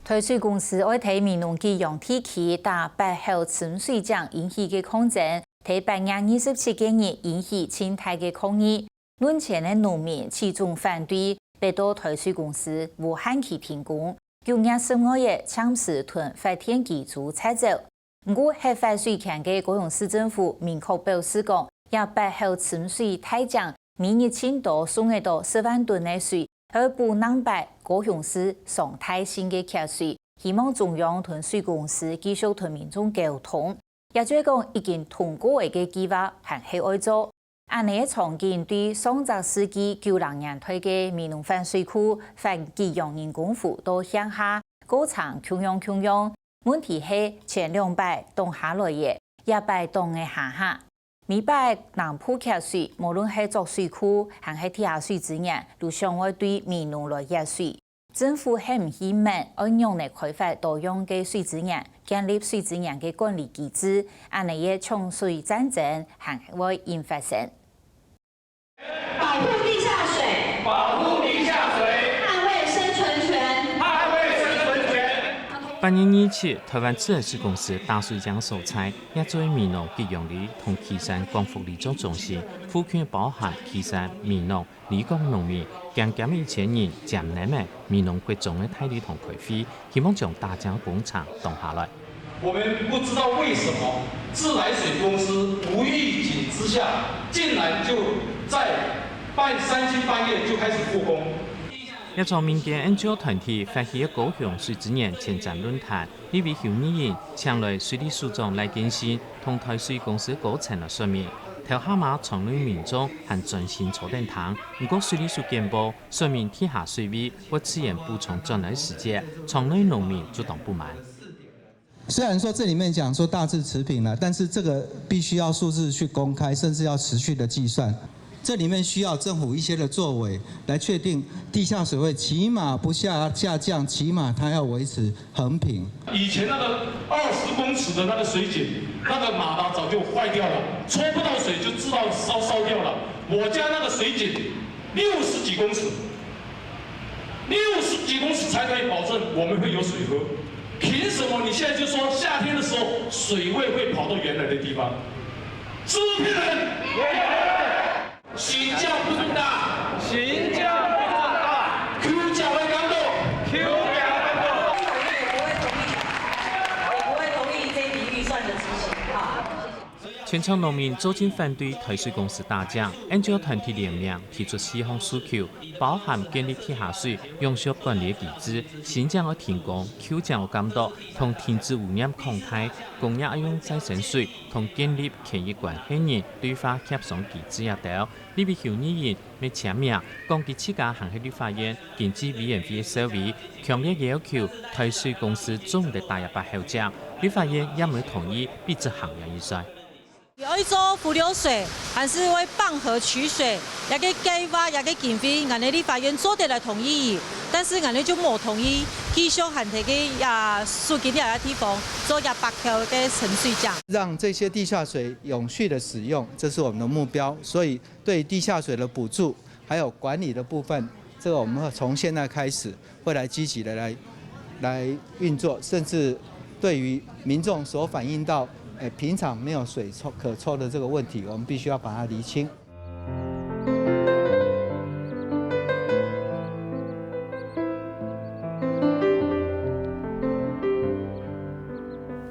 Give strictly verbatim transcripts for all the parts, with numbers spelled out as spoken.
台水公司愛在美濃吉陽地區打八口深水井引起个抗爭，在八月二十七个日引起盡大个抗議。論前个農民始終反對，逼到台水公司無限期停工，九月十五日暫時同發電機組拆走。毋過，核發水權个高雄市政府明確表示講，這八口深水大井每日盡多送得到十萬噸个水， 愛補兩擺高雄市上大型个缺水，希望中央同水公司繼續同民眾溝通。也就係講，已經通過个計畫還係愛做。恁呢个場景對上隻世紀九零年代个美濃反水庫、反吉陽人工湖到現下，過程共樣共樣。問題係前兩擺擋下來个，這擺擋个下下。 每擺南部缺水，無論係做水庫，還係地下水資源，都想愛對美濃來挾水。政府係毋去問，愛仰仔開發多樣个水資源，建立水資源个管理機制，恁呢个搶水戰爭還會引發生。保護地下水，保護地下水，捍衛生存權，捍衛生存權。八月二七，台灣自來水公司打水井所在， 也就係美濃吉陽里同旗山光復里作中心，附近包含旗山、美濃、里港農民，撿撿一千人佔領个美濃國中个大禮堂開會，希望將打井工程擋下來。我們不知道為什麼自來水公司無預警之下，竟然就在半，三更半夜就開始復工。這場民間N G O團體發起个高雄水資源前瞻論壇， 立委邱議員請來水利署長賴建伸同台水公司高層來說明。頭下嘛場內民眾還專心坐等聽，毋過水利署簡報說明地下水位會自然補充轉來時節，場內農民就當不滿。雖然說這裡面講說大致持平了，但是這個必須要數字去公開，甚至要持續的計算。 這裡面需要政府一些的作為，來確定地下水位起碼不下，下降，起碼它要維持恆平。以前那個二十公尺的那個水井，那個馬達早就壞掉了，抽不到水就知道燒，燒掉了。我家那個水井六十幾公尺，六十幾公尺才可以保證我們會有水喝。憑什麼你現在就說夏天的時候水位會跑到原來的地方？是不是騙人？ 水井不准打，水井不准打，坵井會監督，坵井會監督。我也不會同意，也不會同意這筆預算的執行啊。謝謝。全場農民做陣反對台水公司打井，N G O團體聯名提出四項訴求，包含建立地下水永續管理个機制、新井个停工、坵井个監督，同停止污染擴大、工業愛用再生水，同建立權益關係人對話協商機制這兜。 立委邱議員乜簽名，講佢自家還係立法院經濟委員會个少委，強烈要求台水公司做毋得打這八口井，立法院也毋會同意，必執行這預算。愛做伏流水，還係愛放河取水，這個計畫，這個經費，𠊎等立法院做得來同意，但是𠊎等就無同意，繼續還在該，啊，附近這個地方做這八口个深水井。讓這些地下水永續的使用，這是我們的目標。所以 對地下水的補助，還有管理的部分，這個我們會從現在開始會來積極的來，來運作，甚至對於民眾所反映到，誒，平常沒有水抽，可抽的這個問題，我們必須要把它釐清。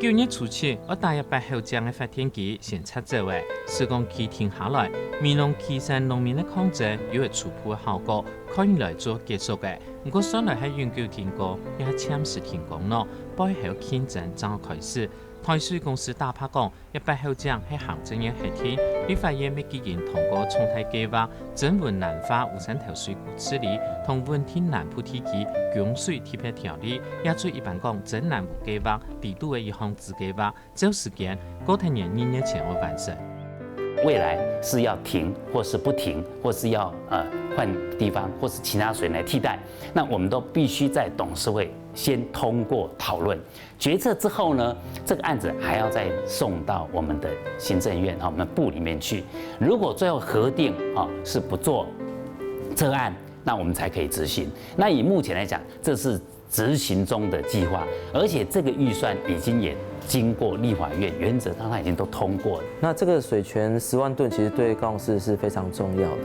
九月初七，愛打這八口井个發電機先拆走了，施工期停下來，美濃旗山農民个抗爭有一初步个效果，看起來就結束了。毋過算來係永久停工，也係暫時停工呢，背後競爭正開始。台水公司打拍講， 這八口井係行政院核定，立法院乜既經通過重大計畫，增文南化烏山頭水庫治理，同穩定南部地區供水特別條例，也就一般講增南烏計畫裡肚个一項子計畫，照時間，過忒年二月前會完成。未來是要停，或是不停，或是要，呃，換地方，或是其他水源來替代，那我們都必須在董事會先通過討論。 決策之後呢，這個案子還要再送到我們的行政院，哈，我們部裡面去。如果最後核定，哈，是不做這個案，那我們才可以執行。那以目前來講，這是执行中的计划，而且这个预算已经也经过立法院，原则上它已经都通过了。那这个水权十万吨其实对高雄市是非常重要的，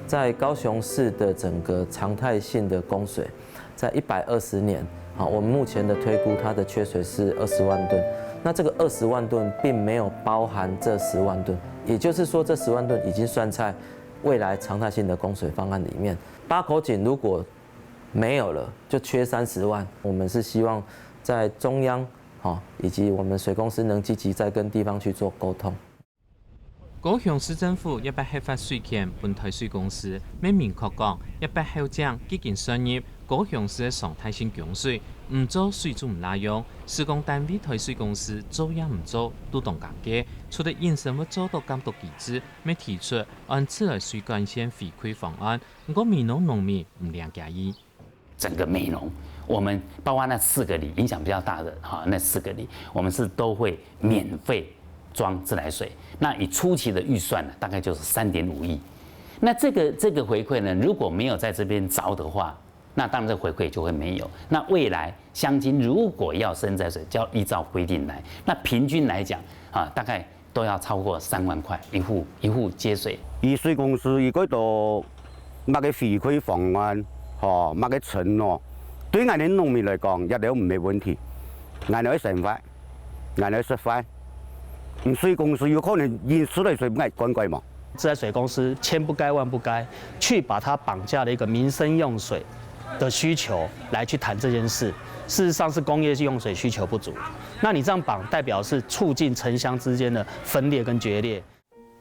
在高雄市的整个常态性的供水，在一百二十年，好，我们目前的推估它的缺水是二十万吨。那这个二十万吨并没有包含这十万吨，也就是说这十万吨已经算在未来常态性的供水方案里面。八口井如果没有了，就缺三十万。我们是希望在中央，好，以及我们水公司能积极再跟地方去做沟通。高雄市政府一百核發水權分台水公司，乜明確講，一百口井既經算入高雄市个常態性供水，毋做水就毋罅用。施工單位台水公司做也毋做，都當尷尬。除了應聲會做到監督機制，乜提出按自來水管線回饋方案，毋過美濃農民毋領解意。整个美濃，我们包括那四个里影响比较大的哈，那四个里，我们是都会免费装自来水。那以初期的预算呢，大概就是三点五亿。那这个这个回馈呢，如果没有在这边招的话，那当然这回馈就会没有。那未来乡亲如果要生产水，就要依照规定来。那平均来讲啊，大概都要超过三万块一户一户接水。以水公司一个到么个回馈方案，吼，么个承诺，对俺个农民来讲，一点都毋係问题。俺个生活，俺个食饭，水公司有可能因此来水买罐罐嘛。自来水公司千不该万不该去把它绑架了一个民生用水的需求来去谈这件事，事实上是工业用水需求不足。那你这样绑，代表是促进城乡之间的分裂跟决裂。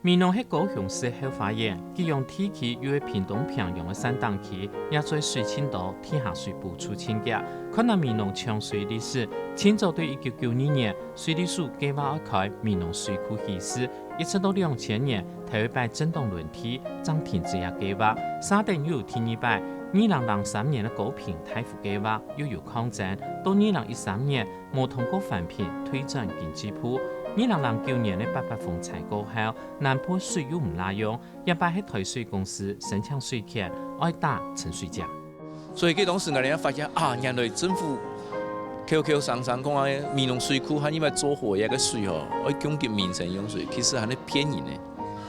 美濃係高雄市个後花園，佢用地區又係屏東平洋个山頂區，也做水盡多，地下水補充盡遽。看下美濃搶水歷史，清朝對一九九二年水利署計劃愛開美濃水庫起始，一直到兩千年，頭一擺政黨輪替，正停止這計畫。續等又有第二擺，二零零三年个高屏大湖計畫又有抗爭，到二零一三年無通過環評，退轉經濟部。二零零九年个八八風災過後，南部水又毋罅用，這擺係台水公司申請水權，愛打陳水甲。 所以佢當時𠊎兜發現啊，原來政府口口聲聲講啊，美濃水庫還因為做好一個水吼，愛供給民生用水，其實還係騙人个。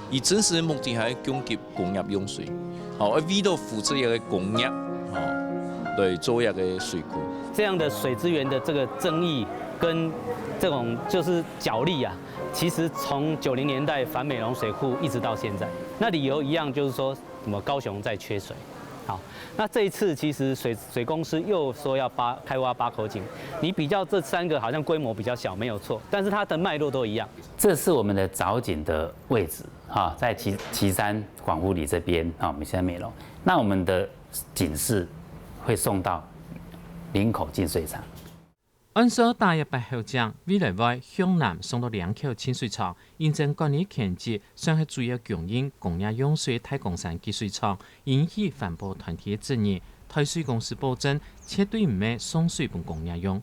佢真實个目的還係供給工業用水，吼，愛為到負責一個工業，吼，來做一個水庫。這樣的水資源的這個爭議跟這種就是角力啊，其實從九零年代反美濃水庫一直到現在，那理由一樣，就是說什麼高雄在缺水。好，那這一次其實水水公司又說要八開挖八口井，你比較這三個好像規模比較小，沒有錯，但是它的脈絡都一樣。这是我们的藻井的位置哈，在旗旗山廣富里这边啊，我们现在美濃。那我们的井是会送到林口净水厂。按說打一百口井，未來會向南送到林口淨水廠，因爭管理權責算係主要供應工業用水大岡山集水廠，引起環保團體个質疑。台水公司保證絕對毋係送水分工業用。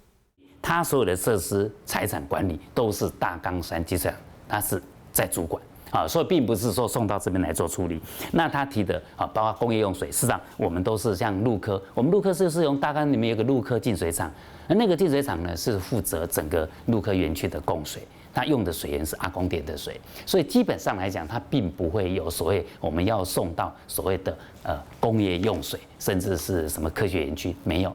他所有的设施财产管理都是大岡山集水厂，他是在主管啊，所以并不是说送到这边来做处理。那他提的啊，包括工业用水，事实上我们都是像鹿科，我们鹿科就是用大岡里面有个鹿科净水厂，那那个净水厂呢是负责整个鹿科园区的供水，它用的水源是阿公店的水，所以基本上来讲，它并不会有所谓我们要送到所谓的呃工业用水，甚至是什么科学园区没有。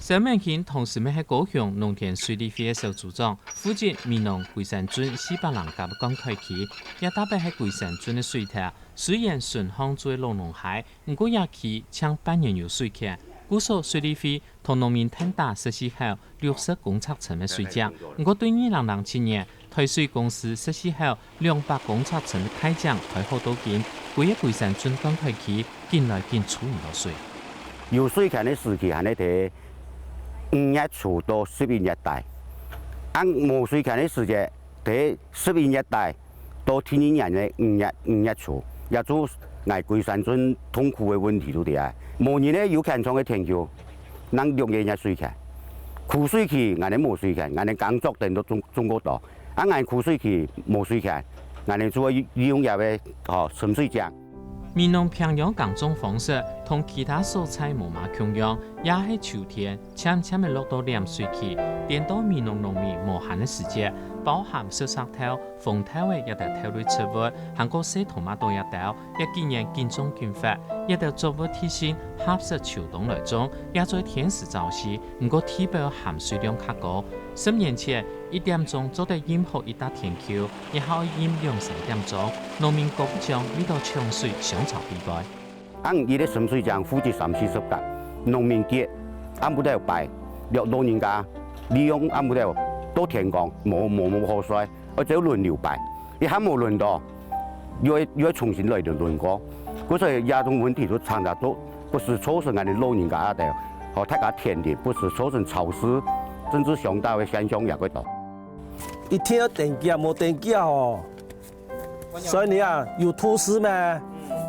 蕭明興同時乜係高雄農田水利會个小組長，負責美濃龜山圳四百零甲个灌溉區，也特別係龜山圳个水田，雖然順向做老農溪，毋過這區淨半年有水權，故所水利會同農民𢯭打設施後六十公尺深个水井，毋過對二零零七年，台水公司設施後 兩百公尺深个大井開好到今，歸个龜山圳灌溉區緊來緊儲毋到水。有水權个時期還係在五月初到十一月底，啊無水權个時節在十一月底到第二年个五月五月初，也就𠊎龜山圳痛苦个問題就在啊。無人呢有權狀个田坵，能六月月水權，枯水期𠊎等無水權，𠊎等耕作等都種種過多。 啊𠊎枯水期無水權，𠊎等就會利用這个吼深水井。美濃平洋耕種方式同其他所在無麼共樣，也係秋天漸漸仔落到殮水期，顛倒美濃農民無閒个時節，包含食石豆、紅豆仔這兜豆類植物，還過細tomato這兜，也緊然緊種緊發。這兜作物地性合適秋冬來種，也在天時燥時，毋過地表含水量較高。十年前，一點鐘做得浸好一垤田坵， 日後愛浸兩三點鐘，農民工將為著搶水相吵比賽。恁樣个深水井負責三四十間，農民節暗晡頭排，了老人家利用暗晡頭到天光，無無無好睡，愛走輪流排，一下無輪到，又愛又愛重新來輪輪過。故所以這種問題就常常都不時造成𠊎等老人家啊，吼，大家天敵，不時造成潮濕，甚至傷到个現象也會多。一定要電解，無電解哦。 所以你啊，有都市咩？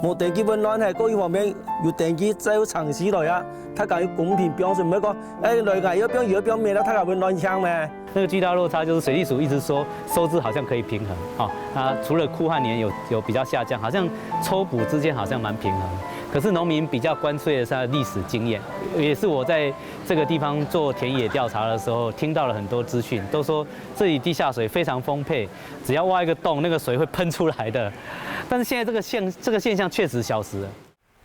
無登記溫暖係，過一方面有登記再有城市來啊，大家有公平標準，毋係講，哎，來个要標，有標沒了，大家溫暖鄉咩？那個巨大落差就是水利署一直說收支好像可以平衡，哦，那除了酷旱年有有比較下降，好像抽補之間好像蠻平衡。可是農民比較關切的是他的歷史經驗，也是我在這個地方做田野調查的時候聽到了很多資訊，都說這裡地下水非常豐沛， 只要挖一個洞，那個水會噴出來的。但是現在這個現這個現象確實消失了。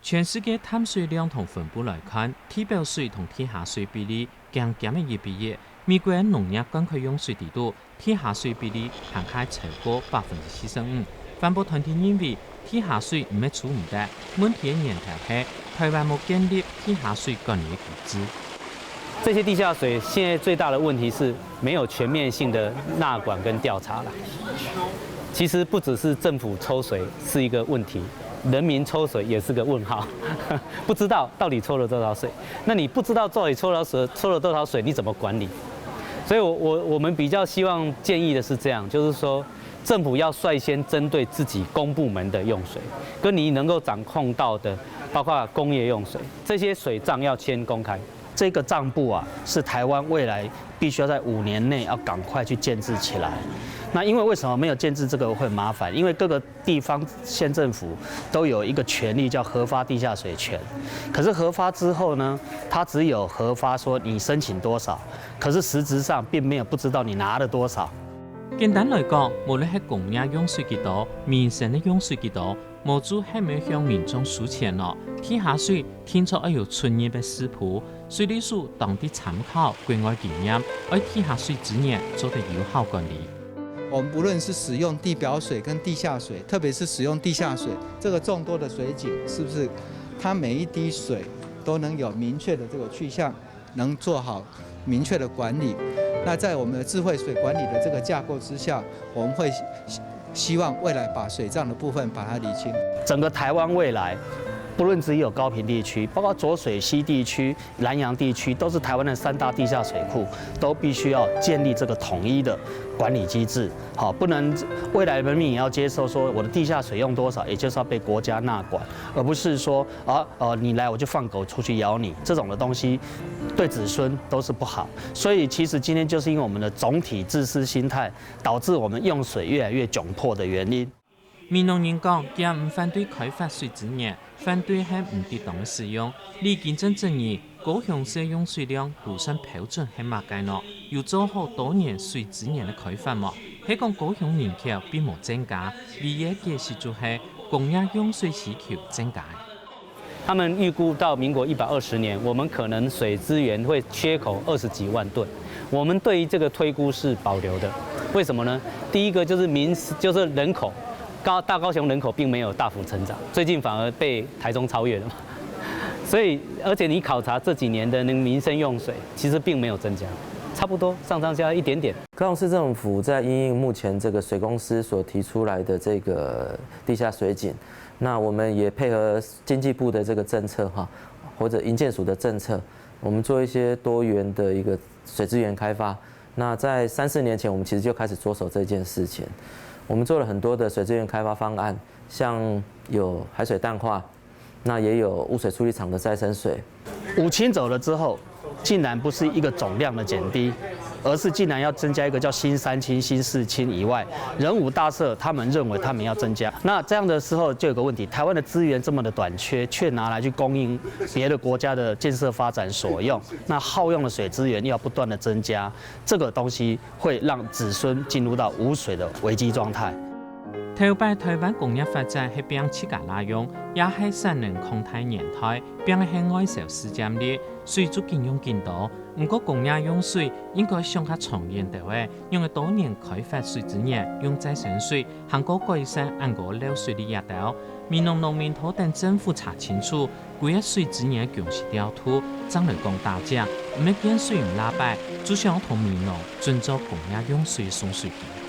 全世界淡水量同分布來看，地表水同地下水比例強強个一比一。美國个農業灌溉用水底肚，地下水比例還較超過百分之四十五。環保團體認為，地下水毋係處毋得，問題个源頭係台灣無建立地下水管理个機制。這些地下水現在最大的問題是 沒有全面性的納管跟調查了。其實不只是政府抽水是一個問題，人民抽水也是個問號，不知道到底抽了多少水。那你不知道到底抽了水，抽了多少水，你怎麼管理？所以我我我們比較希望建議的是這樣，就是說政府要率先針對自己公部門的用水，跟你能夠掌控到的，包括工業用水，這些水帳要先公開。 这个账簿啊，是台湾未来必须要在五年内要赶快去建置起来。那因为为什么没有建置这个会麻烦？因为各个地方县政府都有一个权利叫核发地下水权，可是核发之后呢，它只有核发说你申请多少，可是实质上并没有不知道你拿了多少。簡單來講，無論係工業用水幾多，民生个用水幾多， 無就係毋愛向民眾收錢囉，地下水定著愛有出入个視譜，水利署當得參考國外經驗，愛地下水資源做得有效管理。我们不论是使用地表水跟地下水，特别是使用地下水这个众多的水井，是不是它每一滴水都能有明确的这个去向？ 能做好明确的管理。那在我们的智慧水管理的这个架构之下，我们会希希望未来把水账的部分把它理清。整个台湾未来，不论只有高屏地区，包括浊水溪地区、南洋地区，都是台湾的三大地下水库，都必须要建立这个统一的管理机制。好，不能未来人民也要接受说，我的地下水用多少，也就是要被国家纳管，而不是说啊，呃，你来我就放狗出去咬你，这种的东西对子孙都是不好。所以其实今天就是因为我们的总体自私心态，导致我们用水越来越窘迫的原因。美濃人講，佢毋反對開發水資源，反對係毋適當个使用。李金正質疑，高雄市用水量估算標準係麼个呢？有做好多元水資源个開發無？係講高雄人口並無增加，唯一解釋就係工業用水需求增加。 他们预估到民国一百二十年，我们可能水资源会缺口二十几万吨。我们对于这个推估是保留的，为什么呢？第一个就是民，就是人口，高大高雄人口并没有大幅成长，最近反而被台中超越了嘛。所以，而且你考察这几年的那个民生用水，其实并没有增加，差不多上上下一点点。高雄市政府在因应目前这个水公司所提出来的这个地下水井，那我们也配合经济部的这个政策哈，或者营建署的政策，我们做一些多元的一个水资源开发。那在三四年前，我们其实就开始着手这件事情。我们做了很多的水资源开发方案，像有海水淡化，那也有污水处理厂的再生水。五轻走了之后，竟然不是一个总量的减低，而是竟然要增加一个叫新三轻、新四轻以外，仁武、大社他们认为他们要增加。那这样的时候就有个问题，台湾的资源这么的短缺，却拿来去供应别的国家的建设发展所用，那耗用的水资源又要不断的增加，这个东西会让子孙进入到无水的危机状态。頭擺台灣工業發展係拚自家罅用，也係產能擴大年代，拚係外銷市佔率，水就緊用緊多。毋過工業用水應該想較長遠兜仔，用个多年開發水資源，用再生水，還過改善恁个漏水率這兜。美濃農民都等政府查清楚，歸个水資源供水調度，正來講打正，毋係見水毋罅擺，就想同美濃準做工業用水送水機。